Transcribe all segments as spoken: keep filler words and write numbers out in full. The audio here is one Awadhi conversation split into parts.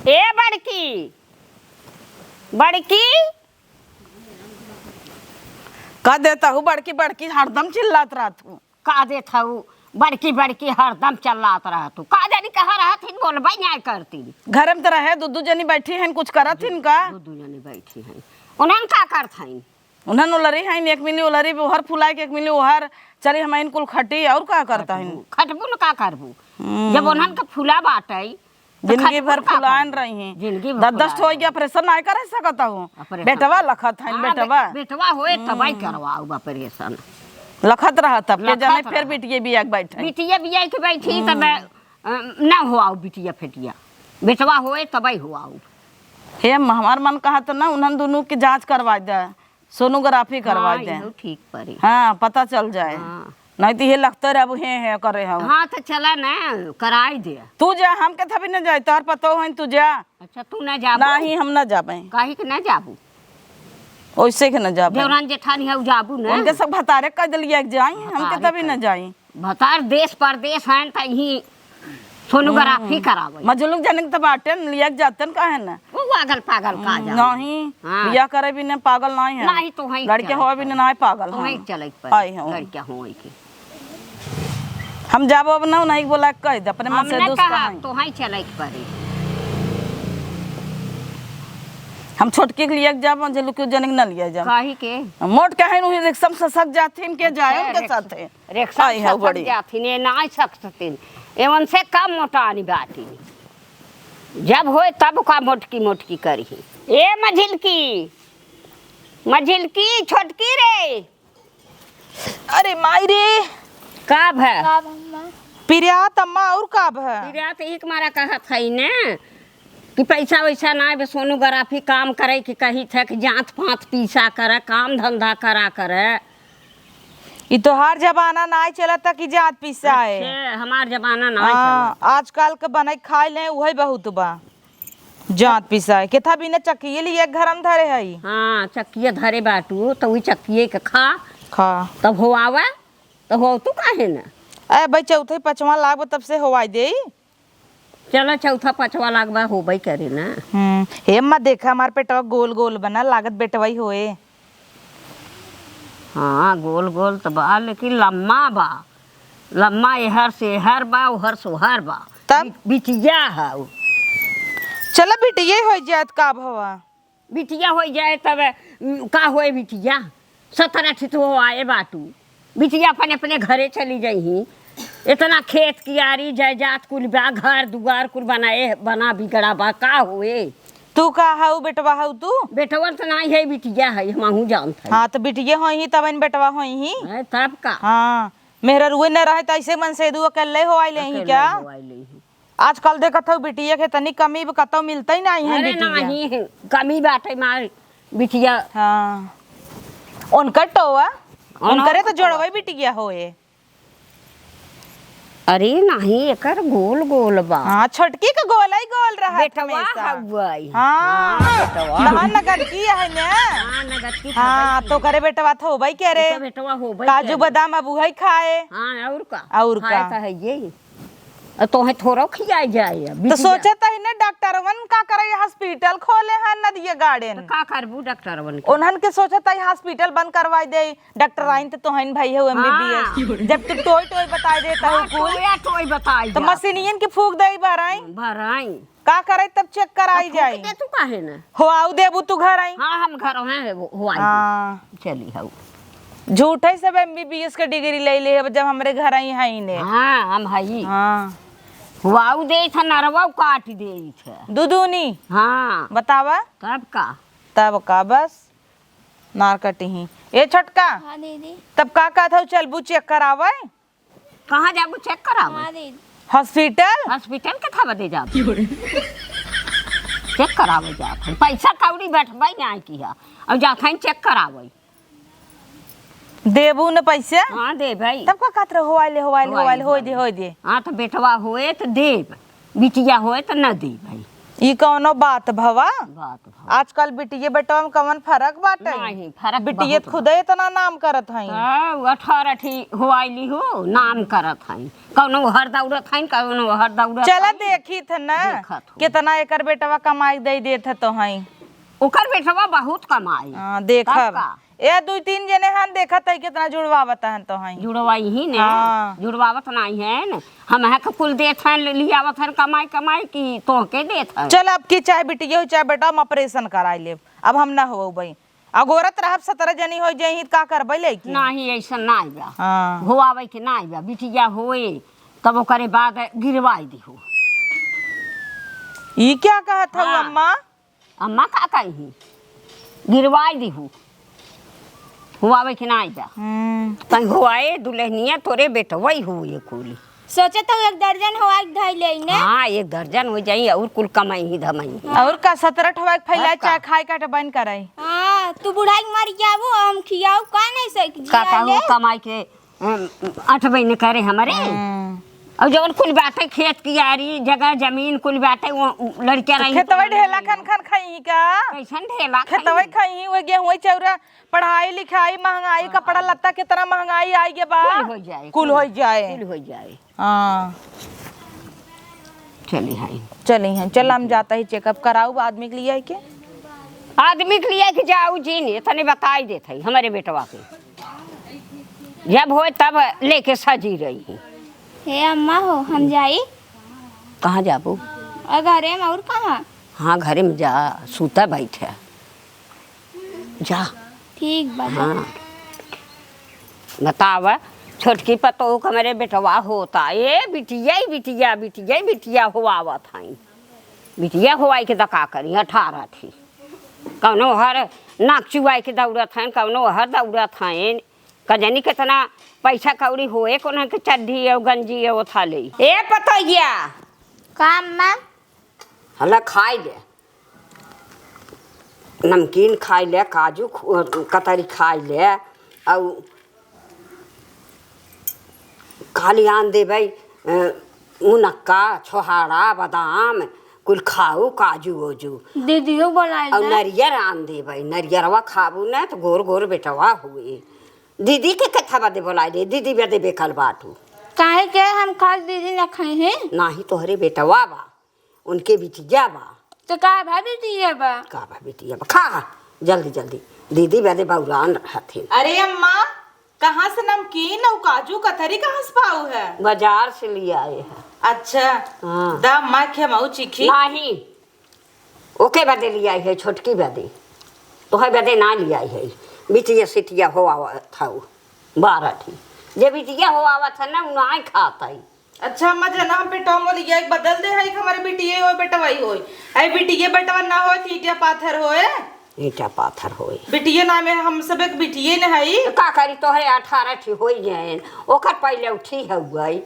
ए बड़की, बड़की। का देत हऊ बड़की, बड़की हरदम चिल्लात रहत हऊ। का देत हऊ बड़की, बड़की हरदम चिल्लात रहत हऊ। का जानी कहाँ रहत हिन, बोलबे नाहीं करती। घरे में त रहे, दू दू जनी बैठी हइन, कुछ करत हिन का? दू दू जनी बैठी हइन, उन्हन का करत हइन? उन्हन ओलरी हइन, एक मिली ओलरी ओहर फुलाए के, एक मिली ओहर चली हम इन कुल खटी, और का करत हइन? खटबू, खटबू न का करबू? हम्म। जब उन्हन के फुला बाटई, त जिंदगी खटबू भर न का फुलान करबू? रही। जिंदगी भर दस दस ठो फुलान होई के रही। ऑपरेशन नाय करे सकत हूँ। ऑपरेशन। बेटवा लखत हइन, हाँ, बे-, बेटवा। बेटवा होए तबई हम्म। करवाऊ ऑपरेशन। लखत रहत, अब के लखत जाने फिर रहत। बिटिये बिया के बैठे। बिटिये बिया के बैठी, हम्म। तब, अ, ना होआऊ बिटिया फेटिया। बेटवा होए तबई होआऊ। हे अम्मा, हमार मन कहत ना, उन्हन दुनू के जाँच करवाइ दे, सोनोग्राफी करवाइ हाँ, दे। इहो ठीक परी। हाँ, पता चल जाए। हाँ। नहीं तो ये लगते रहे, अब हे, हे करे हो। हाँ, तो चला ना, कराई दे। तू जा, हम के थबी न जाए, तोहर पतो है, तू जा। अच्छा, तू ना जाबू? नहीं, हम ना जाबे। काहे के ना जाबू? ओइसे के ना जाबे। देवरान जेठानी है, उ जाबू ना। उनके सब भतारे कह दिलिए कि जाई, हम के भतारे थबी कह ना जाई। भतार देश परदेश हैं, त इहीं सोनोग्राफी हम्म। करावे। मजलूक जने के त बाटेन, लिया के जातेन काहे न? वो पागल पागल का हम्म, जाने। नहीं, हाँ। बियाह करे बिना पागल नहीं है। नहीं, तो वहीं लड़के चले हो बिना के नहीं पागल तो वहीं हम। चले के पड़े। आई हूँ। लड़का होए के। हम जाबो अब ना, नहीं बोला के कह दे, अपने मन हम से न दुष्ट कहा, कहाँ। तो वहीं चले के पड़े। हम छोटकी के लिए जाबो, मजलूक के जने के न लिए जाबो। काहे के? मोट के हैं, उही रिक्शा में ससक जाथिन के जाए अच्छा, उनके रिक्शा। साथे। रिक्शा आई है सफर बड़ी। जाथिन, ए नाय सकथिन। एवन से कम मोटानी बाटी। जब होए तब का मोटकी मोटकी करी। ए मझिलकी, मझिलकी छोटकी रे। अरे माई रे। का भा? का भा अम्मा? पिरियात अम्मा और का भा? पिरियात एक मारा कहत है ने। कि पैसा वैसा नाय बे, सोनोग्राफी काम करे कि कही थे कि जात पात पीसा करे, काम धंधा करा करे। ई तोहार जमाना नाय चलता कि जात पीसा है। अच्छे, हमार जमाना नाय हाँ, चलता। आजकल के बने खाए ले उहे बहुत बा। जात पीसा है। केथा बिना चक्किए लिए एक घर में धरे हई। हाँ, चक्किए धरे बाटू, तो वही चक्किए के खा। खा। तब हो आवे, तो हो तू काहे ना? ए भाई, चौथे पचवा लागबो तब से होवाई देई। चला, चौथा पचवा लागबा होबे करे ना। हम्म, हे अम्मा, देखा, हमार पेटवा गोल गोल बना, लागत बेटवा ही होए। हाँ, गोल गोल त बा, लेकिन लम्मा बा। लम्मा एहर से एहर बा, ओहर से ओहर बा। तब? बि-, बिटिया हऊ। चला, बिटिया ही होइ जात का भवा। बिटिया होइ जाए तब, उम, का होए बिटिया? सत्रह ठित हो आए बाटू। बिटिया अपने, अपने घरे चली जइहीं। इतना खेत कियारी, जायदाद कुल बा, घर दुआर कुल बनाए, बना बिगड़ा बा, का होए? तू का हऊ, बेटवा हऊ तू? बेटवा त नाहीं है, बिटिया है, हमहूँ जानत है। हाँ, त बिटिया होइहीं, तब इन बेटवा होइहीं। हैं, तब का? हाँ, मेहररुए न रहे, त ऐसे मनसेदू अकेले हो आइले ही अकेले क्या? हो आइले ही। आजकल देखत हऊ बिटिया के तनी कमी ब-, कतौ मिलतै नाहीं है अरे बिटिया। नाहीं, कमी बाटे मार बिटिया। हाँ। उनकर टोवा, उनकर उनकरे तो टोवा। जोड़वै बिटिया होए। अरे नाहीं, एकर गोल गोल बा। हाँ, छोटकी के गोल ही गोल रहत बेटवा हमेशा। हउवै। हाँ। हाँ, बेटवा। तहार नगदकी है ने? हाँ, नगदकी हाँ, हउवै। तो करे बेटवा तो होबै करे। तो बेटवा होबै काजू करे। बादाम अब उहै खाए। हाँ, और का? और खाए का? तो है ये। अ, तोहे थोड़ो खियाई जाए, अब तो बिटिया। सोचत ही ना, डॉक्टरवन का करे, हॉस्पिटल खोले हैं नदिया गार्डन। तो का करबू डॉक्टरवन के? उन्हन के सोचत ही हॉस्पिटल बंद करवाई दे, डॉक्टर आइन तो तोहन भाई हो एमबीबीएस। हाँ। जब तू टोई टोई बताई देता हाँ, हो कुल, टोया टोई बताई तो जात। मशीनियन के फूक दे भराई। भराई। का करे तब चेक कराई तो फूक जाई। दे तू काहे ना? हो आऊ देबू तू घर आई। हाँ, हम घर हैं, हो, हो आई। हाँ। चली हऊ। झूठै सब एमबीबीएस के डिग्री ले ले, अब जब हमरे घर आई हैं ने। हाँ, हम हई। हाँ। हुआऊ दे था, नरवा काट दे था। दुदुनी। हाँ। बतावा। तब का? तब का, बस नार कटिही। ए छोटका। हाँ दीदी। तब का कहत हऊ, चलबू चेक करावे? कहाँ जाबू चेक करावे? हाँ दीदी। हॉस्पिटल? हॉस्पिटल के था बदे जाबू? चेक करावे जात हन। पैसा कौड़ी बैठबै नाहीं किहा। अब जात हन चेक करावे। देबू न पैसे? हाँ, देबै। तब का कहत रहो, "होवाइले, होवाइले, होवाइले, होवाइले, होई दे, होई दे।" हाँ, तो बेटवा होए तो देब, बिटिया होए तो न देबै। ई कौनो बात भवा? बात भवा। आजकल बिटिये बेटवा में कवन फरक बाटे? नहीं, फरक बिटिये बहुत खुदे इतना नाम करत हई। तो अठारह ठी होआइली हो, नाम करत हई। कौनो हर दौड़त हई, कौनो हर दौड़त चला हई। देखी थ ना, देखत हूँ। कितना एकर बेटवा कमाई दे देत ह तो हई। ओकर बेटवा बहुत कमाई। हाँ, देखब। तब का? ए, दुई तीन जने हन, देखत है कितना जुड़वावत हन तो हई। जुड़वाई ही ने। हाँ। जुड़वावत नाई हन। हम है के कुल देत हन, लियावत हन कमाई कमाई की तोहके देत हन। चल, अब की चाहे बिटिया हो, चाहे बेटा, हम ऑपरेशन कराई लेब। अब हम ना होबई। अगोरत रहब, सतरह जनी हो जाई, का करबई लेके? नाही, ऐसा नाही बा। हाँ। होआवे के नाही बा, बिटिया होए, तब ओकरे बाद गिरवाई दिहो। ई क्या कहत हऊ, हाँ। अम्मा? अम्मा का कही, गिरवाई दिहू, हुआवे के नाही बा। हम्म। तई हुआए दुल्हनिया तोरे बेटवई हुए कुली। सोचे तो एक दर्जन हुआ के धई लेई ने। हाँ, एक दर्जन हो जाई और कुल कमाई ही धमाई। हाँ। और का सतरह ठवाई के फैलाई, अब का? चाहे खाए काटे बन कराई। हाँ, तू बुढ़ाई के मर जाबू, हम खियाऊ का नहीं सक का जिया कहू ले। कमाई के अम, आठ महीने करे हमरे। हम्म। और जवन कुल बाटे खेत कियारी, जगह जमीन कुल बाटे, वो लड़किया तो रही खेतवा तो ढेला खन खन खाई का? कैसन ढेला खेतवा खाई? खाई, वो गेहूं चौरा, पढ़ाई लिखाई, महंगाई, हाँ। कपड़ा लत्ता, कितना महंगाई आई गे बा। कुल हो जाए, कुल कुल। हो जाए। कुल हो जाए। हाँ। चली हैं। चली हैं, चल हम जाता ही चेकअप कराऊ आदमी के लिए के। आदमी के लिए के जाऊ जी ने, तने बताई देत है हमरे बेटवा के। जब होए तब लेके सजी रही। हे अम्मा हो, हम जाई? कहाँ जाबू? अ, घरे में, और कहाँ? हाँ, घरे में जा, सूता बैठे। जा। ठीक बा, जा। हाँ। बतावा, छोटकी पतोह के हमरे बेटवा होता। ए, बिटिया, बिटिया, बिटिया, बिटिया हो आवत हई। बिटिया होआई के त का करी, अठारह थी। कौनो हर नाक चुआई के दौड़त हईन, कौनो हर दौड़त हईन। का जानी कितना पैसा कौड़ी होए, कोनो के चड्ढी और गंजी और ओथा ले। ए पतोहिया। का अम्मा? हला खाई ले, नमकीन खाई ले, काजू खु-, कतरी खाई ले, और खाली आन देबै, अ, मुनक्का, छोहाड़ा, बादाम, कुल खाऊ, काजू ओजू। दीदियो बोलाए और ले। नरियर आन देबै, नरियरवा खाबू ना तो गोर गोर बेटवा हुए। दीदी के कथा बदे बोलाए ले, दीदी बदे बेकल बाटू। काहे के हम खास दीदी न खाई हैं? नाही, तोहरे बेटवा बा, उनके बिटिया बा। तो का भा बिटिया बा? का भा बिटिया बा? खा, जल्दी, जल्दी। दीदी बदे बौरान रहथिन। अरे अम्मा, कहाँ से नमकीन और काजू कतरी कहाँ से पाऊ है? बाजार से ले आए हैं। अच्छा। हाँ। दा अम्मा के हमऊ चीखी। नाही, ओके बदे ले आई है, छोटकी बदे। तोहे बदे ना ले आई है। बिटिया सिटिया हो आवत हऊ, बारह ठी। जे बिटिया हो आवत है ना, उ नाई खात है। अच्छा अम्मा, जना हम पेटवा में लिया एक बदल दे है, एक हमारे बिटिये होए, बेटवा ही होए। ऐ बिटिये बेटवा ना होए, तो ईटा पाथर होए। ईटा पाथर होए। बिटिये नामे हम सब एक बिटिये न हई। तो का करी, तोहरे अठारह ठी होई जाएन, ओकर पहले उठी है गई।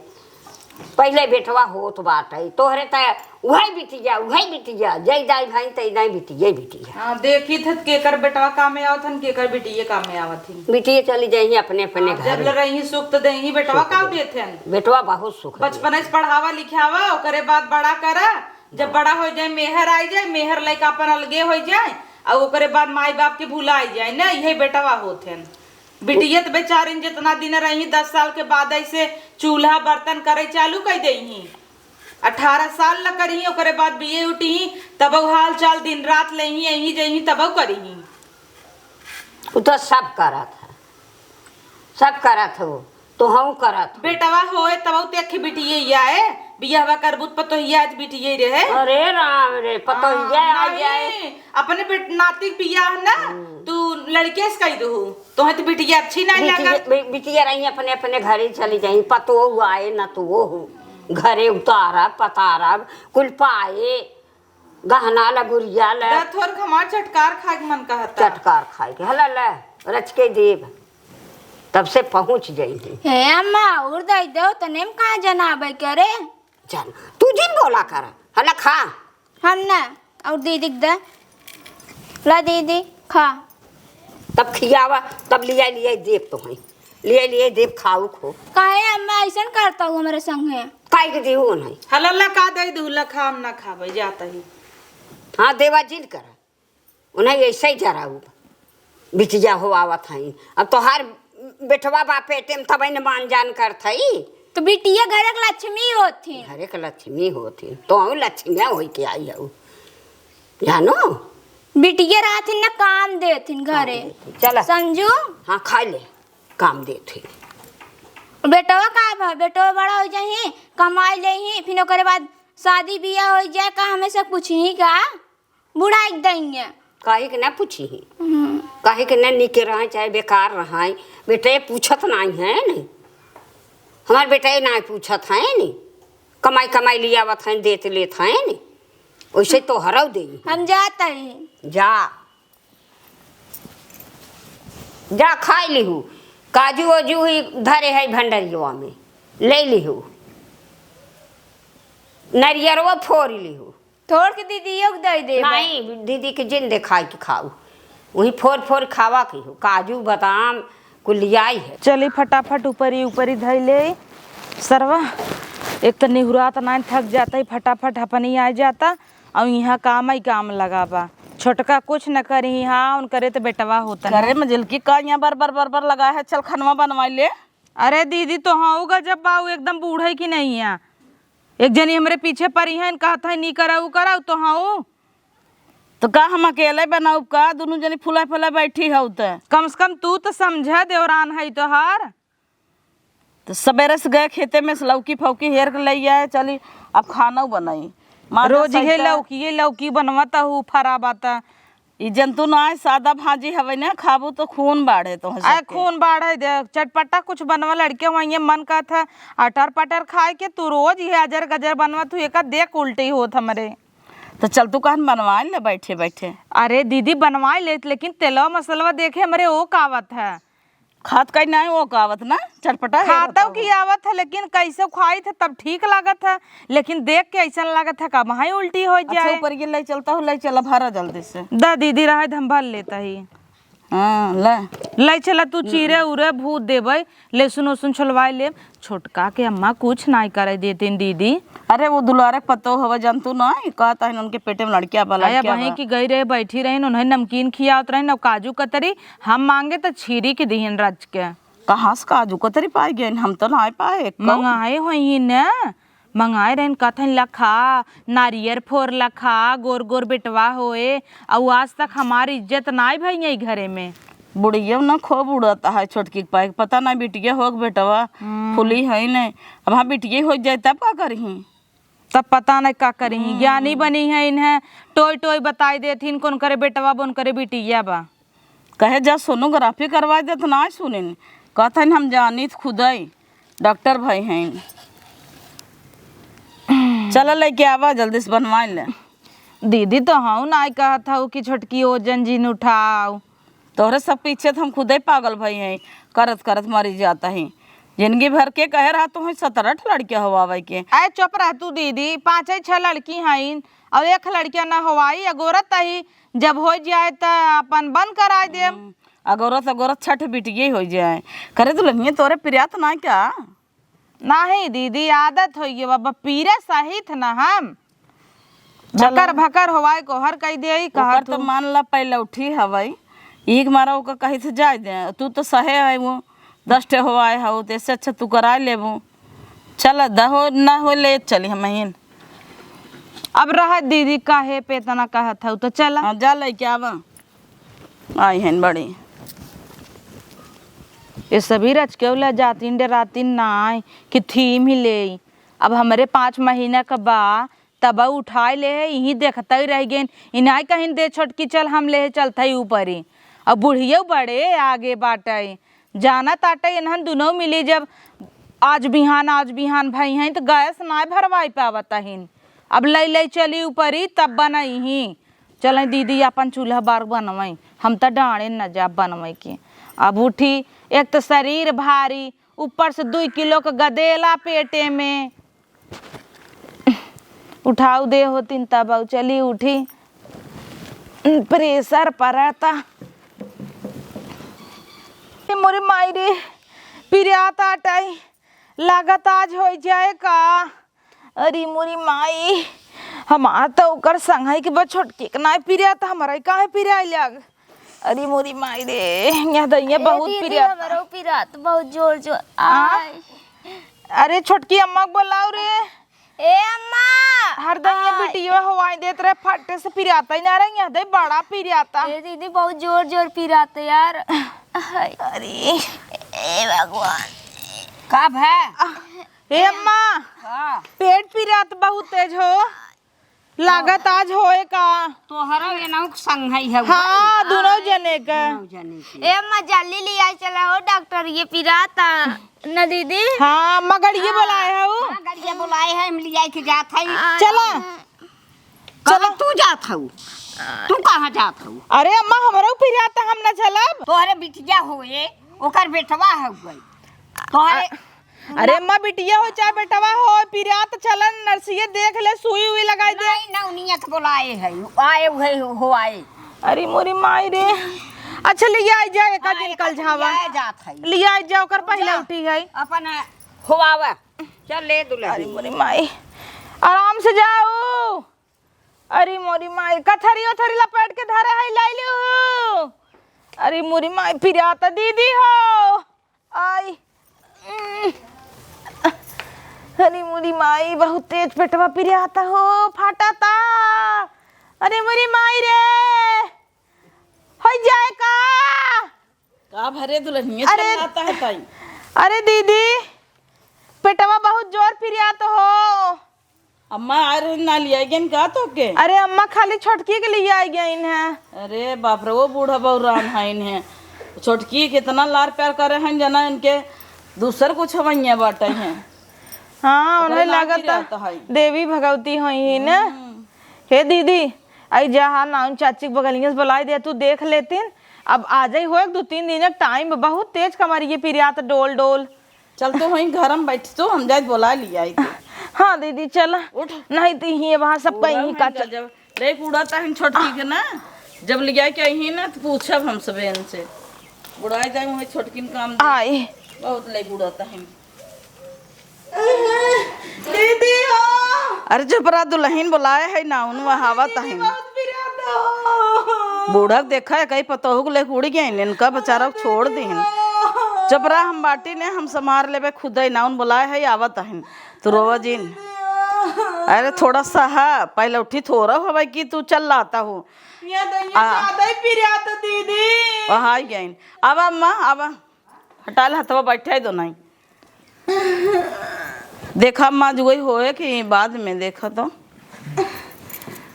पहले बेटवा होत बाटे, तोहरे त उहे बिटिया, उहे बिटिया, जय दाई भाई, तय दाई बिटिये, बिटिया। हाँ, देखी थे केकर बेटवा कामे आवत हन, केकर बिटिये कामे आवत हन। बिटिये चली जाइए अपने, अपने हाँ, घर। जब ले रही सुख तो देही, बेटवा सुख का दे। देत हन। बेटवा बहुत सुख दे। बचपन से पढ़ावा लिखावा, ओकरे बाद बड़ा करा, जब बड़ा हो जाए, मेहर आई जाए, मेहर लइका अपन अलगे हो जाए, और ओकरे बाद माई बाप के भुलाई जाए ना, यही बेटवा होत हन। बिटिया त बेचारिन जितना दिन रही, दस साल के बाद ऐसे चूल्हा बर्तन करे चालू कर देही। अठारह साल ल करही, ओकरे बाद बीए उठही, तब हाल चाल दिन रात लेही, यही जही तब करही। उ तो सब करत है, सब करत हो, तो हम करत हो। बेटवा होए तब ते अखे बिटिये आए, बियाहवा करबू त पतोहिया आज बिटिये रहे। अरे राम रे, पतोहिया हाँ, आ जाए। नहीं, अपने बेट-, नाती के बियाह ना, हम्म। तू लड़के से कही दो। तोहे तो बिटिया अच्छी नहीं बिटिया, लागत। बि-, बिटिया रही अपने, अपने घरे चली जाई, पतोहू आए ना तो वो हो। घरे उतारब, पतारब, कुल पाए, गहना ला, गुरिया ला। दा थोर हमार चटकार खाए के मन कहता। चटकार खाए के, हला ले, रच के देब। तब से पहुँच जाई है। हे अम्मा, और दे दो, तने में कहाँ जनाबे करे? जान, तू जिन बोला कर, हला खा। हम ना, और दीदी के दे। ला दीदी, खा। तब खियावा, तब लिया, लिया देब तो हैं। लिया, लिया देब, खाऊ खो। काहे अम्मा ऐसन करता हूँ हमारे संग है? काहे के देहू नहीं? हला ला का दे दू, ला खा, हम ना खाबे, जाता ही। हाँ, देवा जिन करा। उन्हें ऐसे ही जराऊ बिटिया हो आवत हई। अब तोहार बेटवा बा पेटे में, तब न मान जान करत हई। तो बिटिया घरे के लक्ष्मी होथिन। घरे के लक्ष्मी होथिन, तो हम लक्ष्मी होई के आई हऊ, जानो। बिटिया रहथिन ना, काम देथिन घरे। काम देथिन। चला। संजू। हाँ, खा ले, काम देथिन। बेटवा का बा? बेटवा बड़ा हो जाही, कमाई लेही, फिर ओकरे बाद शादी बियाह हो जाए, का हमें से पूछही का? बुढ़ाई देंगे। काहे के ना पूछी ही? हम्म। काहे के ना निके रहे चाहे बेकार रहे, बेटे पूछत नाई है न। हमार बेटे नाई पूछत है न, कमाई कमाई लियावत है, देत लेत है न, वैसे तोहरौ दे। हम जात ही। जा, जा खाई लिहू, काजू ओजू ही धरे है भंडरियवा में, ले लिहू, नरियरवा फोड़ लिहू। थोड़ के दीदियों के दे देबे। नहीं, दीदी के जिन देखाई के खाऊ, वही फोड़ फोड़ खावा के हो। काजू बादाम कुल लियाई है। चली फटाफट ऊपरी ऊपरी धई ले सरवा, एक त निहुरात नाइन, थक जाता ही, फटाफट हपनी आ जाता। और यहाँ काम ही काम लगा बा, छोटका कुछ न करी। हाँ, उनकरे तो बेटवा होता है। करे मजल की का यहाँ बर बर बर बर लगा है, चल खनवा बनवाई ले। अरे दीदी, तो हाँ गजब बाऊ, एकदम बूढ़े की नहीं है। एक जनी हमरे पीछे परी है, कहत है नी करा उ करा, तो हाँ। तो का हम अकेले बनाउब का? दुनू जनी फुला फुला बैठी हऊ त। कम से कम तू तो समझा, देवरान है तोहार। तो सबेरे से गए खेते में से लौकी फौकी हेर के ले आए, चली अब खाना बनाई। माँ रोज इहे सैता लौकी, ये लौकी बनवत हू, फरा बात। ई जंतु ना है, सादा भाजी हवे ना, खाबू तो खून बाढ़े तो आए सबके। खून बाढ़े दे, चटपटा कुछ बनवा, लड़के वहीं मन का था अटर पटर खाए के, तू रोज ये अजर गजर बनवा, तू एक देख उल्टी होत हमरे। तो चल तू कहन बनवा ले बैठे बैठे। अरे दीदी बनवा लेत, लेकिन तेलवा मसलवा देखे हमरे वो कावत है। खात कहीं नहीं वो कावत ना, चटपटा है खाता रहता की हो। आवत है, लेकिन कैसे खाई थे तब ठीक लागत है, लेकिन देख के ऐसा लागत है कब हाई उल्टी हो अच्छा, जाए। ऊपर ये ले चलता हो, ले चला भरा जल्दी से। दा दीदी रहे, हम भर लेता ही। हाँ, ले। ले चला तू चीरे उरे भूत देबै, लहसुन उसुन छोलवाए ले। छोटका के अम्मा कुछ नाई करे देतीन दीदी। अरे वो दुलारे के पतो हवे, जानतू ना, ई कहत हन उनके पेटे में लड़किया बा, आया लड़किया बहिन बा। की गई रहे, बैठी रहिन, उन्हें नमकीन खियावत रहिन, और काजू कतरी हम मांगे तो छीरी के दिहिन रच के। कहाँ से काजू कतरी पाए गए? हम तो नाई पाए एको। मंगाए होई न, मंगाए रहन, कहत हन, "ला खा, नारियर फोर ला खा, गोर गोर बेटवा होए।" अउ आज तक हमार इज्जत नाई भई है घरे में। बुढ़िया ना खूब उड़त है छोटकी के पाए, पता ना बिटिया हो कि बेटवा हम्म। फुली है ने। अब हाँ बिटिया हो जाए तब का करही? तब पता नहीं का करही, हम्म। ज्ञानी बनी है इन्हें, टोई टोई बताई देथिन, कौन करे बेटवा बा, कौन करे बिटिया बा। कहे जा सोनोग्राफी करवाए दे, तो ना सुनिन। कहत हन, "हम जानित खुदई, डॉक्टर भाई हैं।" चला लेके आवा, जल्दी से बनवाए ले। दीदी, तो हऊ नाई कहत हऊ कि छोटकी ओजन जिन उठाओ। तोहरे सब पीछे तो हम खुदे पागल भई हैं, करत करत मरी जाता है। जिंदगी भर के कहे रहा, तू सत्रह ठो लड़के हवावे के। अरे चुप रह तू दीदी, पाँचे छह लड़की हईन और एक लड़किया न हवाई, अगोरत ही। जब हो जाए त अपन बंद कराए देम। हम्म, अगोरत अगोरत छठ बिटिये हो जाए। करे दुल्हनिया तोरे पिरियात ना क्या? नाही दीदी, आदत होइ गई बाबा, पीरे सहित ना हम चलो। भकर भकर होवाए को हर कह दे, कहा ओकर तो तू। मान ला पहले उठी हवाई, एक मारा ओकर कही से जाए दे, तू तो सहे है वो, दस ठे होवाए हो, तो इससे अच्छा तू करा लेबू। चल, दहो ना हो ले, चली हम हिन। अब रह दीदी, काहे पे इतना कहत हऊ, तो चला। हाँ, जा लेके आवा। आई हन बड़ी। ये सभी रच के उला जातिन डरातिन ना आए कि थीम ही ले। अब हमरे पाँच महीना का बा, तब उठाए ले है, यहीं देखते ही रह गए। इनाय कहीं दे छोटकी चल, हम ले चलते ही ऊपर ही। अब बुढ़ियो बड़े आगे बाटे। जाना ताटे इन्हन दुनों मिली जब आज बिहान, आज बिहान भई हैं, तो गैस ना भरवाई पावत हिन। अब लई लई चली ऊपरी, तब बनई ही। चलें दीदी, अपन चूल्हा बार बनवई, हम त डाँड़े न जाब बनवई के। अब उठी, एक त शरीर भारी, ऊपर से दुई किलो के गदेला पेटे में। उठाऊ दे होतिन तब आऊ चली उठी। प्रेशर परता। ए मोरी माई रे, पिरियात आटाई, लागत आज होइ जाए का। अरे मोरी माई, हमार त ओकर संघई के बा छोटकी के नाई पिरात, हमरा काहे पिराई लाग। अरे मोरी माई रे, यहाँ दहिया ए बहुत दीदी, पिरात। हमरो पिरात बहुत जोर जोर। आ? आय। अरे छोटकी अम्मा के बोलाओ रे। ए अम्मा। हर दहिया आय। बिटिया हवाई देत रहे, फट्टे से पिराता ही ना रहे, यहाँ दे बड़ा पिराता। ए दीदी, बहुत जोर जोर पिराता यार। आय। अरे, ए भगवान। का भा? ए अम्मा, हाँ। पेट पिरात बहुत तेज हो, लागत आज होए का। तोहरा ये नाउ संग है, है हाँ, हाँ। दोनों जने का। दोनों जने के। ए अम्मा, जल्दी ले आई चला हो डॉक्टर, ये पिराता न दीदी। हाँ, मगड़िए हाँ। बोलाए हो। हाँ, गड़िया बोलाए है, हम ले आई के जात है। आ, चला। कहाँ चला। तू जात हऊ? तू कहाँ जात हऊ? अरे अम्मा, हमरो पिरात, हम न चलब। तोहरे बिटिया होए, ओकर बेटवा हउए। तोहरे अ-, अरे अम्मा, बिटिया हो चाहे बेटवा हो, पिरात चलन नर्सिये देख ले, सुई उई लगाई दे। नहीं, नौनिया के बोलाए है, आए उहे हो आए। अरे मोरी माई रे। अच्छा, ले आई जा, एका हाँ, दिन एका कल दिन झावा। ले जात है। ले आई जा, ओकर पहिले जा। उठी है। अपन होआवा। चल ले दुल्हन। अरे मोरी माई, आराम से जाओ। अरे मोरी माई, कथरी ओथरी लपेट के धरे है, लाई लियो। अरे मोरी माई, पिराता दीदी हो। आई। अरे मोरी माई, बहुत तेज पेटवा पिराता हो, फाटाता। अरे मोरी माई रे, हो जाए का? का भरे दुल्हनिया अरे, चलाता है ताई? अरे दीदी, पेटवा बहुत जोर पिरियात हो। अम्मा आ रही ना, लिया गयन का तोके? अरे अम्मा खाली छोटकी के लिए आई गई हैं। अरे बाप रे, वो बूढ़ा बउरान हइन है। छोटकी कितना लार प्यार करे हैं जना, इनके दूसर कुछ हवैया बाटे हैं। हाँ, ओकरे उन्हें लागी लागत रहत है। देवी भगवती होई ही ना। हम्म। हे दीदी, आई जहाँ नाउन चाची के बगलिया से बुलाई दे, तू देख लेतिन। अब आ जाई हो एक दो तीन दिन के टाइम, बहुत तेज कमरिए पिरियात डोल डोल। चल तो वहीं घर में बैठ तो, हम जाए बुला लिया आई तो। हाँ दीदी, चला। उठ। नहीं तो ये वहाँ सब पूरा कहीं का भइल चल। जब ले कूड़ा तहन छोटकी के ना, जब लिया के आई ना तो पूछब हम सब इनसे। बुढ़ाई जाए वहीं छोटकिन काम दे। आई। बहुत ले कूड़ा तहन। दीदी हो। अरे चुप रहा, दुल्हन बुलाए है ना, उन वहावत दीदी है। बहुत पिरात हो। बूढ़ा के देखा है, कई पतोहू के लेके उड़ गए, इनका बेचारा को छोड़ दीन। चुप रहा, हम बाटी ने, हम संभार लेबे खुद ही ना, उन बुलाए है, आवत है। तू रोवा जिन। अरे थोड़ा सा है, पहले उठी थोड़ा हवा कि तू चल लाता हो। ये तो ये आ। ज्यादा ही पिरात दीदी। वहाँ आई गए। अब अम्मा, अब हटा ले हथवा, बैठे दो नहीं। देखा अम्मा, जो वही होए कि बाद में देखा तो।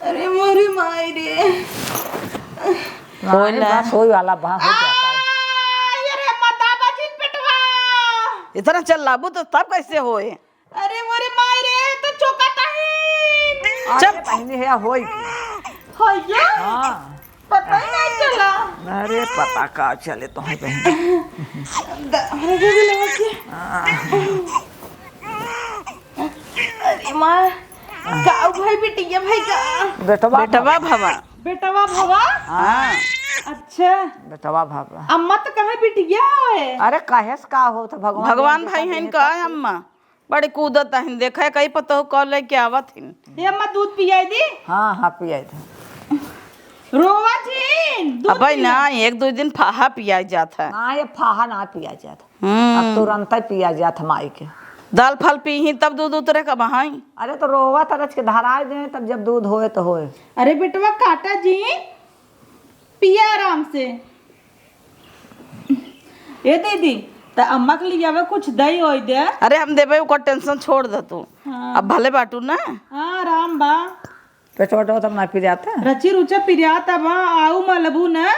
अरे मोरी माई रे। होए ना। बस होए वाला बा, हो जाता है। आ, ये रे माता बचिन पेटवा। इतना चल लाबू तो तब कैसे होए? अरे मोरे माई रे, तो चोका ताही। अरे चुप। बहिनी है, होई। होइया? हाँ। पता ही नहीं चला। अरे पता का चले तो है बहिनी। द-, अरे दीदी, लगा के। हाँ। अरे माँ, का भाई बिटिया भाई का? बेटवा बेटवा भवा। भवा। बेटवा भवा? हाँ। अच्छा। बेटवा भवा। अम्मा तो कहे बिटिया है। अरे कहे से का हो तो भगवान भगवान जौन भाई देते हैं हैं इनका तब है अम्मा। बड़ी कूदत हन, देखा है, कई पतोह कॉल लेके आवत हन। ए अम्मा, दूध पियाई दी? हाँ, हाँ, पियाई दे। रोवा जिन, दूध अबे पी ले। ना, एक दो दिन फाहा पिया जात है। हाँ, ये फाहा ना पिया जात। हम्म। अब तुरंत ही पिया जात है माई के। दाल फल पीही तब दूध उतरे का बहाई। अरे तो रोवा तरच के धराए दे, तब जब दूध होए तो होए। अरे बेटवा काटा जिन, पिया आराम से। ए दीदी, त अम्मा के लिए आवे कुछ दई ओई दे। अरे हम देबे, ओकर टेंशन छोड़ दे तू। हाँ। अब भले बाटू ना। हाँ, आराम बा। पेट वटवा तब ना पिरात है। रची रुचा पिरात बा, आऊ मलबू ना।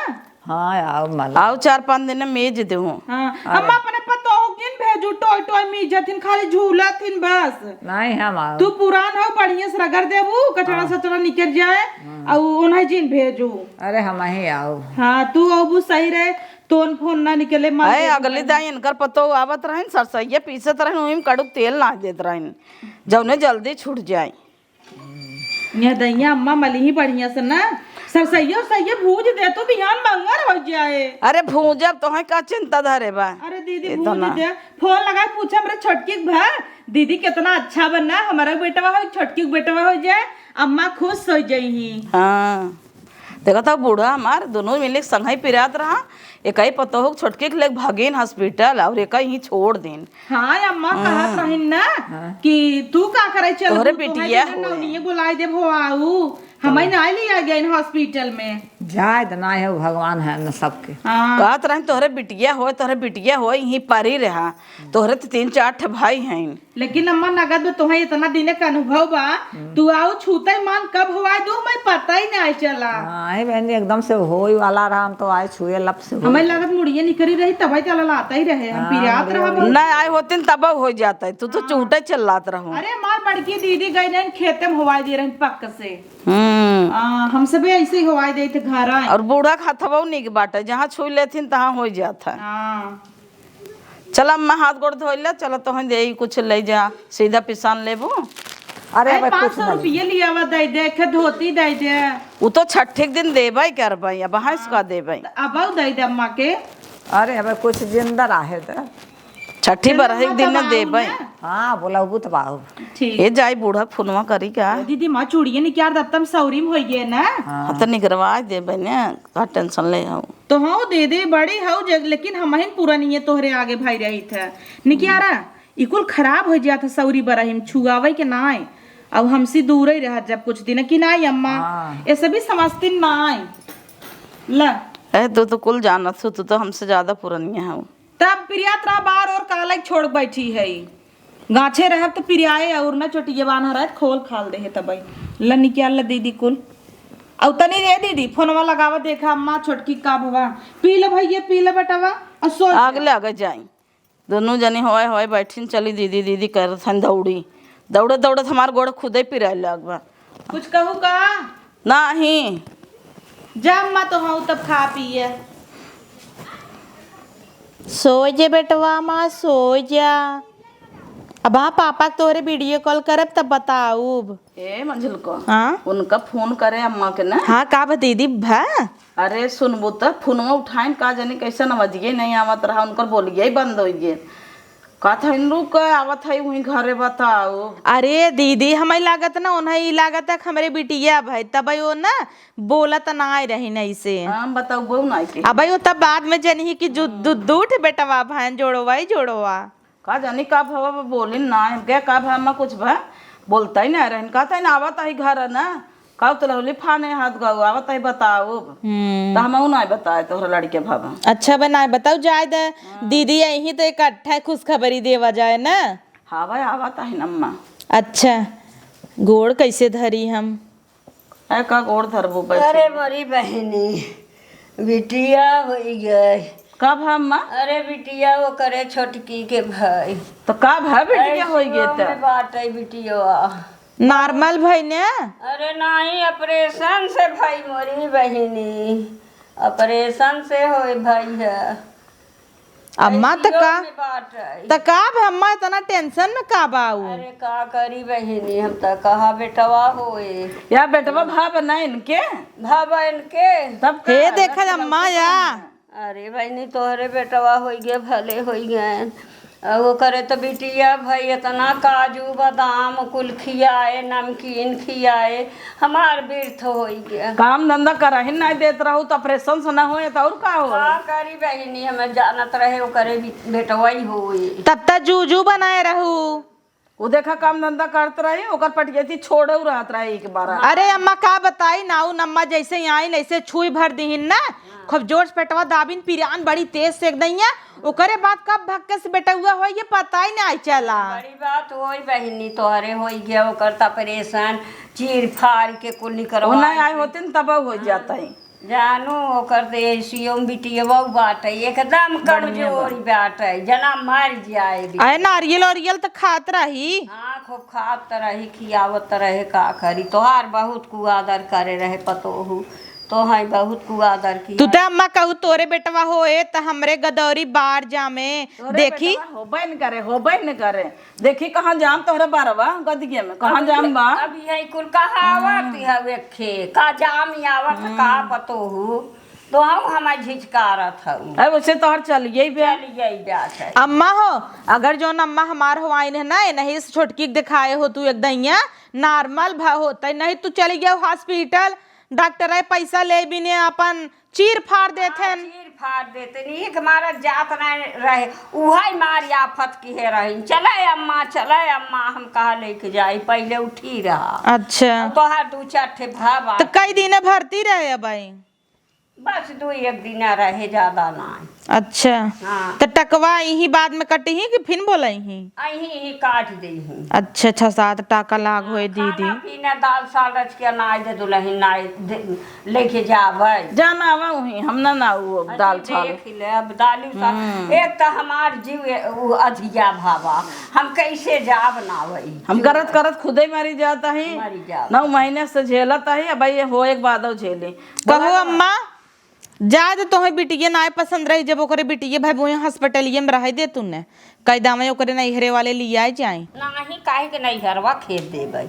हाँ, आऊ मल। आऊ चार पाँच दिन में मीज देहूँ। हाँ, अरे। अम्मा अपने पतोह किन भेजू, टोय टोय मीजत हिन, खाली झूलत हिन बस। नहीं, हम आऊ। तू पुरान हो, बढ़िया से रगड़ देबू, कचड़ा हाँ। सचड़ा निकल जाए, हाँ। अऊ उन्हें जिन भेजू। अरे हम ही आऊ। हाँ, तू अबू सही रहे, तोन फोन ना निकले, मल अरे, देबू अगली कहीं। दाई इनकर पतोह आवत रहन, सरसैया पीसत रहन, ओही में कड़ुक तेल ना देत रहन, जौने जल्दी छूट जाए। ये दहिया अम्मा मलिही बढ़िया से ना, सरसैया, सरसैया भूज दे, तू बिहान मंगर हो जाए। अरे, भूजब तोहे का चिंता धरे बा? अरे दीदी, ये तो भूज ना। दे, फोन लगा के पूछे हमरे छोटकी के भा, दीदी कितना अच्छा बना, हमारा बेटवा हो, छोटकी के बेटवा हो जाए, अम्मा खुश हो जइही। हाँ, देखा था बूढ़ा हमार, दोनों मिले संगही पिरात रहा। एक ही पतोह छोटकी के लेके भागेन हॉस्पिटल और एक ही छोड़ देन। हाँ, अम्मा कहत रहिन ना कि तू का करे चल, तोहरे बिटिया होए। नौनिये बुलाए देब हो आऊ। हमें ना लिया गए हॉस्पिटल में। जाए तो ना है, भगवान है न सबके। हाँ। कहत रहिन तोहरे बिटिया होए, तोहरे बिटिया होए, यहीं परी रहा। तोहरे तो तीन चार ठे भाई हैं। लेकिन अम्मा, नगद में तोहे इतना दिन के अनुभव बा, तू आऊ छूते मान कब हुआ दू, मैं पता ही नहीं चला। हाँ, हे बहन जी, एकदम से होई वाला रहा, हम तो आए छुए लप से होई। हमें लगत मुड़िए निकरी रही, तब ही चला लाता ही रहे, हम हाँ, पिरियात मुड़िए रहा उड़िए। बहुत। ना आए होतिन तब हो जाता है, तू तो हाँ। चूटे चिल्लात रहो। अरे, हमार बड़की दीदी गई रहन खेते में, हुआ दे रहन पक्क से। हम्म। आ, हमसे भी ऐसे ही हुआ दे थे घर आए। और बूढ़ा के हथवा निक बाटे, जहाँ छुई लेथिन तहाँ हो जाता है। हाँ। चला अम्मा, हाथ गोड़ धोइला, चला तोहन दे कुछ ले जा, सीधा पिसान लेबू। अरे, अरे, अबे पाँच कुछ सौ ना लेबू। रुपये लियावा दे दे, एक धोती दे दे। उ तो छठी के दिन देबे करबे, अब भैंस का देबे। त अबऊ दे दे अम्मा के। अरे, अबे कुछ जिंदा रहे दे। छठी चला बरही के अम्मा, दिन तब आऊ देबे। ना। हाँ, बोला, उगु तब आऊ। ठीक। ए जाई बूढ़ा फोनवा करी का? ए दीदी, माँ चूड़िए निकाल दत्तम सौरी में होइए ना। हाँ। हाँ, तो निकरवा देबे ना, का टेंशन ले आऊ। तो हौ दे दे, बड़ी हौ जग, लेकिन हमहिन पूरा नहीं है तोहरे आगे भाई रही था। निकियारा, ई कुल खराब हो जात है सौरी बरही में, छुआवे के नाय। अब हमसे दूर ही रह जब कुछ दिन कि नाय अम्मा, हाँ। ये सभी समझती नाय। ला। ए, तू तो कुल जानत हो, तू तो हमसे ज्यादा पुरनिया हो। तब प्रिया तोरा बार और काले छोड़ बैठी है। गाछे रहब त पिरियाए और न चोटिए बान्ह रहत, खोल खाल देहे तबई। ल निकाल ल दीदी कुल। औ तनी रे दीदी, फोनवा लगावा, देखा अम्मा छोटकी का भवा। पी ले भैया, पी ले बेटवा, और सो जा। आगले आगे जाई। दोनों जनी होए होए बैठिन, चली दीदी, दीदी करत हन दौड़ी। दौड़त दौड़त हमार गोड़ खुदे पिराए लाग बा। कुछ कहू का? नाही। जा अम्मा, तो हूँ तब खा पिए। सो जे बेटवा, माँ सो जा। अब हाँ, पापा के तोहरे वीडियो कॉल करब तब बताउब। ए मंझिल को, हाँ? उनका फोन करे अम्मा के ना। हाँ, का बा दीदी भा? अरे सुनबू त, फोनवा उठाइन का जानी कैसे नवजिए नहीं आवत रहा, उनकर बोलिए ही बंद होइ गए। कहत हइन, "रुक, आवत है वहीं घरे, बताओ।" अरे दीदी, हमें लागत ना, उन्हें ई लागत है कि हमरे बिटिया भाई, तब वो ना बोलत ना आए रही नहीं से। हम बताओ, बहु ना के। अब वो तब बाद में जनही कि जो दू, दू ठे बेटवा भाई जोड़वा ही जोड़वा। का जानी का भवा बोलिन ना, हमके का भवा कुछ भा बोलता ही ना रहन, कहत हइन आवत है घर ना। का उतलौली फाने हाथ गौ आवत है, बताओ। हम्म। त हमहू नाय बताए तोहरा लड़के बाबा। अच्छा बा, नाय बताओ, जाए दे। हाँ। दीदी यही तो इकट्ठा खुशखबरी देवा जाए ना। हाँ भाई, आवत है अम्मा। अच्छा, गोड़ कैसे धरी हम? ए, का गोड़ धरबू, बैठ। अरे मोरी बहिनी, बिटिया होई गई। का भा अम्मा? अरे बिटिया, वो करे छोटकी के भाई। तो का भा बिटिया होई गई ICU त? में बाटे बिटिया। नॉर्मल भई ने? अरे नाही, ऑपरेशन से भई मोरी बहिनी, ऑपरेशन से होए भई है। अम्मा, त ICU का, में बाटे। त का भा अम्मा, इतना टेंशन में का बाऊ? अरे का करी बहिनी, हम त कहा बेटवा होए। या बेटवा भा बना इनके? भा बा इनके? तब का? हे देखा अम्मा या। अरे बहिनी, तोहरे बेटवा होई गए, भले होई गए। आ, वो करे तो बिटिया भाई इतना काजू, बादाम कुल खियाए, नमकीन खियाए, हमार व्यर्थ होई गया। काम धंधा करहिन नहीं देत रहू तो ऑपरेशन से ना होए तो और का हो? का करी बहिनी, हमें जानत रहे ओकरे बि-, बेटवा ही होई। तब तक जूजू बनाए रहू। उ देखा काम धंधा करत रही, ओकर पटियती छोड़े रहत रहे एक बार। अरे अम्मा का बताई ना, उ अम्मा जैसे ही आइन ऐसे छुई भर दिहिन ना, खूब जोर से पेटवा दाबिन, पिरान बड़ी तेज से एकदम, ओकरे बाद कब भक्के से बेटउआ होई ये पता ही नहीं चला। बड़ी बात होई बहिनी, तोहरे होई गया ओकर त ऑपरेशन, चीर फाड़ के कुल निकरवा। उ नहीं आए होतिन तब हो जाता है। जानू, ओकर त ICU में बिटियवा बाटे, एकदम बढ़िया बा। कमजोरी बाटे, जना मर जाए बिटिया। अरे नारियल ओरियल त खात रही। हाँ, खूब खात त रही, खियावत त रहे, का करी, तोहार बहुत कुआदर करे रहे पतोहू, तोहई बहुत कुआदर की। तू त अम्मा कहू तोरे बेटवा होए त हमरे गदौरी बार जामे। तोरे देखी। बेटवा होबे न करे, होबे न करे। देखी कहाँ जाम तोहरे बरवा गदिये में, कहाँ अब जाम ये, बा? अब यही कुल कहावत हम्म। है, वेखे, का जाम आवत, हम्म। का पतोहू। तो हम हमार झिझकारत हऊ। अरे, वैसे तोहर चलिए ही बे। चलिए ही जात है। अम्मा हो, अगर जौन अम्मा हमार हो आइन है ना, नहीं से छोटकी के दिखाए हो तू एक दइया, normal भा होतै, नहीं तू चली गयो hospital, डॉक्टर है पैसा ले बिने अपन चीर फाड़ देत हाँ, हैं। चीर फाड़ देते, नहीं एक मारा जात नहीं रहे, उहै मारी आफत किहे रही, "चले अम्मा, चले अम्मा," हम कहा लेके जाई, पहले उठी रहा। अच्छा। अब तोहार दू चार ठे भावा। तो कई दिन भर्ती रहे अब आई? बस दू एक दिन रहे, ज्यादा ना। अच्छा। हाँ। तो टकवा यही बाद में कटी ही कि फिर बोलाई ही? अही ही काट दे ही। अच्छा, छह सात टाका लाग होए दीदी। खाना पीना, दाल साल रच के अनाज दे दुलहिन, नाई दे, लेके जावे। जाना आवा वहीं, हम ना, ना वो दाल अजी, साल। देख ले, अब दालू सा-, हम्म। एक तो हमार जीव ए-, उ अधिया भावा, हम कैसे जाब ना वही? हम करत करत खुदे मरी जाता ही। मरी जाता। नौ महीने से झेलत ही, अब ये हो एक बादो झेली। कहो बोला ना। अम्मा, जा दे, तोहे बिटिये नाय पसंद रही, जब ओकरे बिटिये भाई बोए हॉस्पिटलिये में रहे दे तूने, कह दावे ओकरे नैहरे वाले लियाए जाए। नाही, काहे के नैहरवा खेद देबै?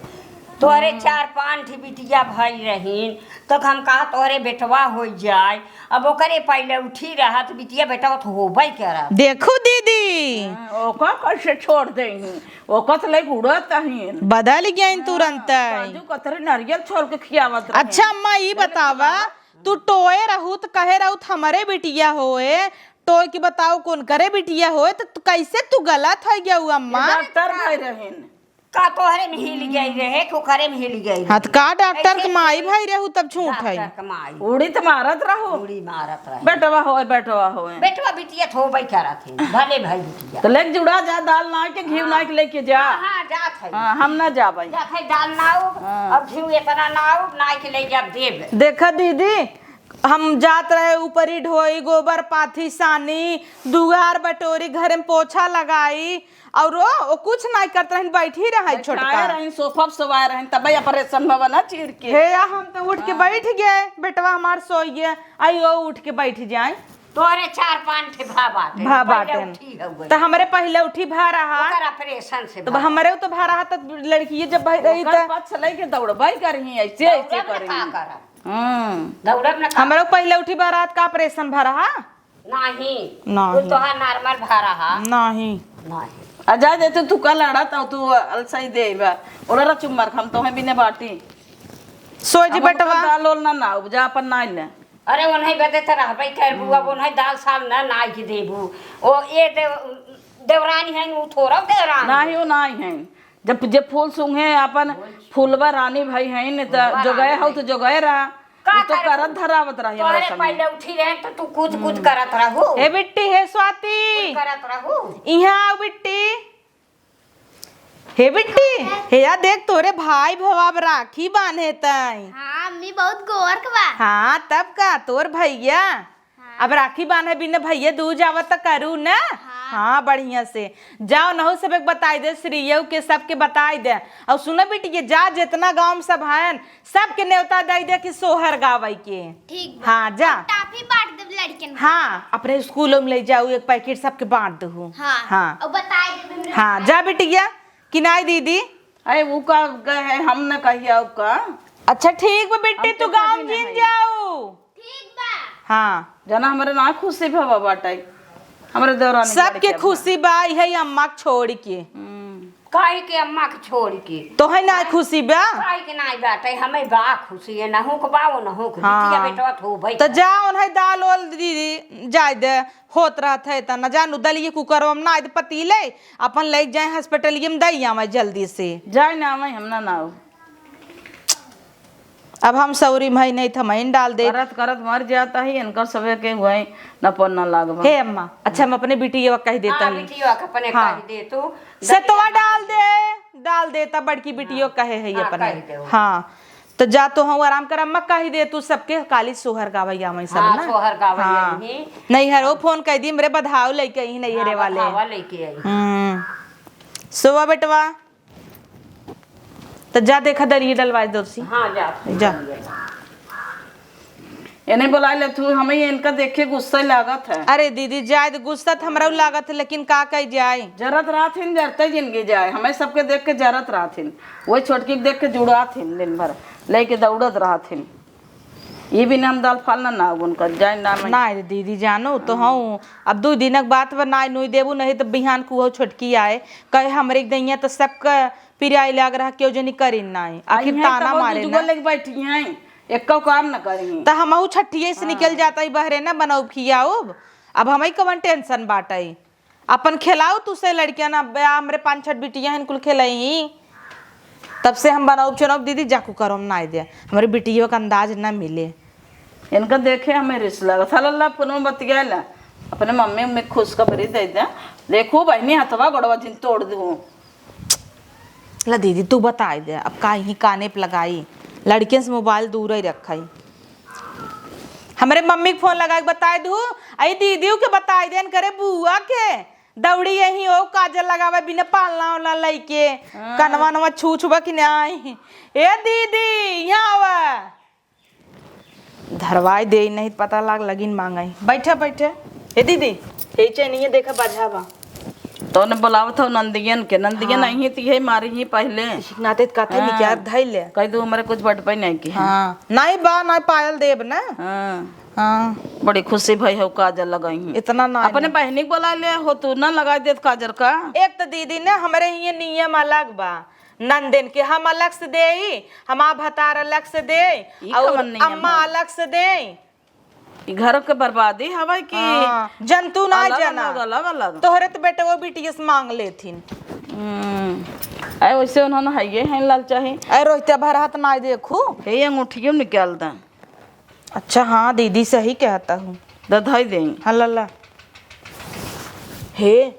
तोहरे हम्म। चार पाँच ठी बिटिया भाई रहीन, तो हम कहा तोहरे बेटवा हो जाए। अब ओकरे पहले उठी रहा, तो बिटिया बेटवा तो होबै करत। देखू दीदी। हाँ, ओका कैसे छोड़ देही? ओका तो लेके उड़त ही। बदल गया इन तुरंत। हाँ, काजू कतरी नारियल छोल के खियावत रही। अच्छा अम्मा, ई बतावा, तू टोए रहू त कहे रहू त हमरे बिटिया होए, टोए के बताओ कौन करे बिटिया होए, त तू कैसे तू गलत है गया उ अम्मा? ये डॉक्टर भाई रहिन। का तोहरे में हिल गई रहे, कि ओकरे में हिल गई हाँ, त रहे? का डॉक्टर ऐसे के माई भाई रहू तब झूठ है? डॉक्टर के माई। उड़ी त मारत रहू। उड़ी मारत रहे। बेटवा होए, बेटवा होए। बेटवा बिटिया त होबे करत है, भले भाई बिटिया। तो लेके जुड़ा जा, दाल ना के, घी हाँ। ना के लेके जा। हाँ, हाँ, जात है। हाँ, हम ना जाबै। जात है, दाल नाउब, हाँ। अब घी इतना नाउब, ना के ले जा देब। देखा दीदी, हम जात रहे ऊपरी ढोई, गोबर पाथी सानी, दुआर बटोरी, घर में पोछा लगाई, और वो, वो कुछ नहीं करत रहन, बैठी रहे बैठाए छोटका। रहन, सोफा पे सोवाए रहन, तब ऑपरेशन भवन है चीर के। हे या, हम तो उठ के हाँ। बैठ गए, बेटवा हमार सोई गए, आई वो उठ के बैठ जाए। तोरे चार पाँच ठे भा बाटे, भा पहिले बाटे। उठी हउए। त हमरे पहिले उठी भा रहा। ओकर ऑपरेशन से त भा। हमरे तो भा रहा, त लड़की जब भई रही ओकर त पछ लइके दौड़बै करही, ऐसे, ऐसे दौड़ब न करही। का करब? हम्म। दौड़ब न का? हमरे पहिले उठी भा रहा, त का ऑपरेशन भा रहा? नाही। नाही। कुल तोहार normal भा रहा। नाही। नाही। आ जा दे तू, तू का लड़ा त तू अलसाई देबा। ओला रा चुम्मर हम तोहे बिने बाटी। सोई जी हम बेटवा। ओकर दाल ओल ना, ना उपजा, अपन नाई ले। अरे, ओनही बदे त रहबे करबू, अब ओनही दाल साल न नाई के देबू। ओ, ए देव-, देवरानी है, उ थोड़ा देवरानी नाही, है। उ नाही है। जब, जब फूल सूंघे, अपन फूलवा रानी भाई है, न त फूलवा जोगए रानी हौ है। त जोगए रहा। का उ तो करे करत तू? धरावत रही हमरा तोहरे संगे। पहिले उठी रहे त तू कूद कूद हम्म। करत रहू। ए बिट्टी, हे स्वाति। कूद करत रहू। इहाँ आओ बिट्टी। हे बिट्टी, हे या देख, तोरे भाई भवा अब राखी बांधे तई। हाँ, अम्मी बहुत गोर के बा। हाँ, तब का, तोर भैया। हाँ। अब राखी बांधे बिना भैया दूज आवत त करू ना। हाँ। हाँ, बढ़िया से। जाओ, नहु सबके बताई दे, श्रीयऊ के सबके बताई दे। और सुनो बिटिया, जा, जितना गाँव में सब हन, सबके नेवता दई दे कि सोहर गावै के। ठीक बा। हाँ, जा। और टाफी बांट देब लड़कन के। हाँ, अपने स्कूलों में ले जाऊ, एक पैकेट सबके बांट दहू। हाँ। हाँ। और बताई देब हमरे हाँ, भाई। जा बिटिया, कि नाई दीदी? अरे, उ का गए है, हम न कहिया उ का। अच्छा, ठीक बा बिट्टी, हम तू तो गाँव कभी जिन नहीं। जाऊ। ठीक बा। हाँ। जना हमरे ना खुशी भवा बाटे, हमरे देवरानी सबके लड़के खुशी बा, इहे अम्मा के छोड़ के। हम्म। काहे के अम्मा के छोड़ के? तोहे ना खुशी बा? काहे के नाई बाटे, हमें बा खुशी है, नहु के बा, वो नहु के। हाँ। बिटिया बेटवा तो होबे त करे। जा, उन्हें दाल ओल दीदी, जाए दे, होत रहत है त न जानू, दलिये कुकरवा में नाई दे पतीले, अपन ले जाए हॉस्पिटलिये में दई आवे जल्दी से। जाए ना आवे, हम ना ना आऊ। अब हम सौरी में है नहीं, थमइन डाल दे। करत करत मर जाता है, इनकर सबे के हुए न पन्ना लागबा। हे अम्मा, अच्छा, हम अपने बिटिया कह देता हाँ, ही। बिटिया के अपने हाँ। कह दे तू। सतवा डाल दे, डाल दे, तब बड़की बिटिया हाँ। कहे है हाँ, अपने। कह दे। हाँ, तो जा तो हम आराम कर, अम्मा कह दे तू सबके, काली सोहर गावे आवे सब हाँ, ना। सोहर गावे हाँ। यही। नैहरो फोन कह दी, मेरे बधाव लेके आई नैहरे हाँ, वाले। बधावा लेके आई। हम्म। सोवा बेटवा। त जा देखा दरिये डलवाए दो सी। हाँ, जा। जा। एने बोला ले तू, हमें इनका देख के गुस्सा लागत है। अरे दीदी, जाए दे, गुस्सा त हमरा लागत है, लेकिन का कही जाए? जरत रहत हिन, जरते जिंदगी जाए। हमें सबके देख के जरत रहत हिन, वही छोटकी के देख के जुड़ात हिन, दिन भर लेके दौड़त रहत हिन। ये बिना हम दाल फाल ना, ना उनका जाए ना मैं। ना रे दीदी, जानो तो हूँ, अब दू दिनक बात बा, नाई नुई देबू, नहीं तो बिहान कुहो छोटकी आए, कहे हमरे के दइया तो सबका पिराई लाग रहा, केहू जनी करी नाई, आखिर अइहें ताना तब मारे दूध ना। लेके बैठी हैं, एको काम न करी। त हमहू छठिये से निकल जाता ही बहरे ना, बनौब खियाउब, अब हमही कवन टेंशन बाटई। अपन खेलाउ तू से लड़किया ना, बे, हमरे पाँच छठ बिटिया हन, कुल खेलई ही। तब से हम बनौब चनौब दीदी, जाकू करो हम नाई दे, हमरे बिटियो का अंदाज ना मिले। इनका देखे हमें रिस लागत। हला ला, फोन में बतियाला, अपने मम्मी में खुशखबरी दे दे। देखू बहनी, हथवा गोड़वा जिन तोड़ दू। ला दीदी, तू बताई दे, अब का ही काने पे लगाई, लड़कियन से मोबाइल दूर ही रखाई। हमरे मम्मी के फोन लगाई के बताई दू, आई दीदी के बताई देन करे बुआ के, दौड़ी यही ओ काजल लगावे बिना पालना वाला लइके, हाँ। कनवा नवा छू छुबा कि नाई। ए दीदी, यहाँ आवा। धरवाई दे, नहीं पता लाग लगिन मांगई। बैठे, बैठे। हे दीदी, हे चैनिया देखा, बाझा बा। तो ने बुलावत हो नंदियन के, नंदियन हाँ। नहीं थी, यही मारी ही पहले। नाते कहते हाँ। निकाल धई ले। कह दू, हमारे कुछ बटपे नहीं की। हाँ, नहीं बा, नहीं पायल देब ना। हाँ। हाँ। बड़ी खुशी भई हो, काजल लगाई ही। इतना ना अपने ना। बहनी के बुला ले हो, तू ना लगाई देत काजल का। एक तो दीदी ने हमरे ये नियम अलग बा, नंदन के हम अलग से देई, हमार भतार अलग से देई, ई और कवन नियम अम्मा है? अलग से देई। ई घर के बर्बादी हवे कि हाँ, जंतु ना अलग जना। अलग, अलग अलग। तोहरे तो बेटवो बिटिया से मांग लेथिन। हम्म, आए वैसे उन्होंने हइये हैं लालचाही। आए रोहित्या भर हाथ ना देखू। हे, ये अंगूठियो निकाल दा। अच्छा, हाँ दीदी, सही कहता हूँ। द धई देई। हाँ, ला, ला। हे,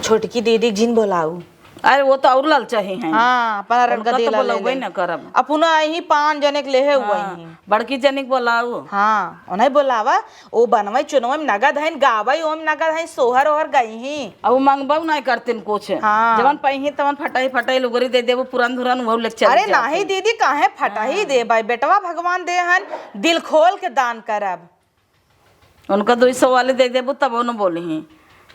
छोटकी दीदी जिन बोलाऊ। अरे, वो तो और लालचाही हैं। हाँ, अपना रंग उनका तो देला बोलबे ले ले। न करब। अपना यही पाँच जने के लेहे हुआ हाँ, ही। बड़की जने के बोलाऊ। हाँ, उन्हें बोलावा, ओ बनवे चुनवे में नगद हैं, गावे ओम नगद हैं, सोहर ओहर गई ही। अब वो मंगबो नहीं करतीन कुछ। हाँ। जवन पही तवन फटाई फटाई लुगरी दे देबो, पुरान धुरान वो लेके चल अरे जाओ। नहीं दीदी, काहे फटाई हाँ। देबे, बेटवा भगवान दे हन, दिल खोल के दान करब। उनका दुई सौ वाली दे देबू तब न बोलही,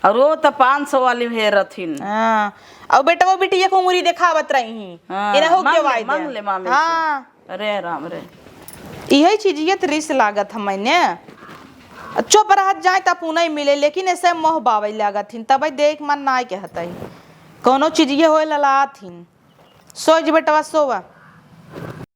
और वो त पाँच सौ वाली हेरथिन। हाँ, और बेटवा बिटिया को उंगली देखावत रही। हाँ, एनहु मांग के ले, वाई मांग दे। ले मामी से। हाँ। अरे राम रे। इहे चीज ये त रिस लागत हमने। चुप रहत जाए त पुनई मिले, लेकिन ऐसे मोह बावई लागत हिन, तब देख मन नाय कहतई। कौनो चीज ये होए ललात हिन। सोच बेटवा सोवा।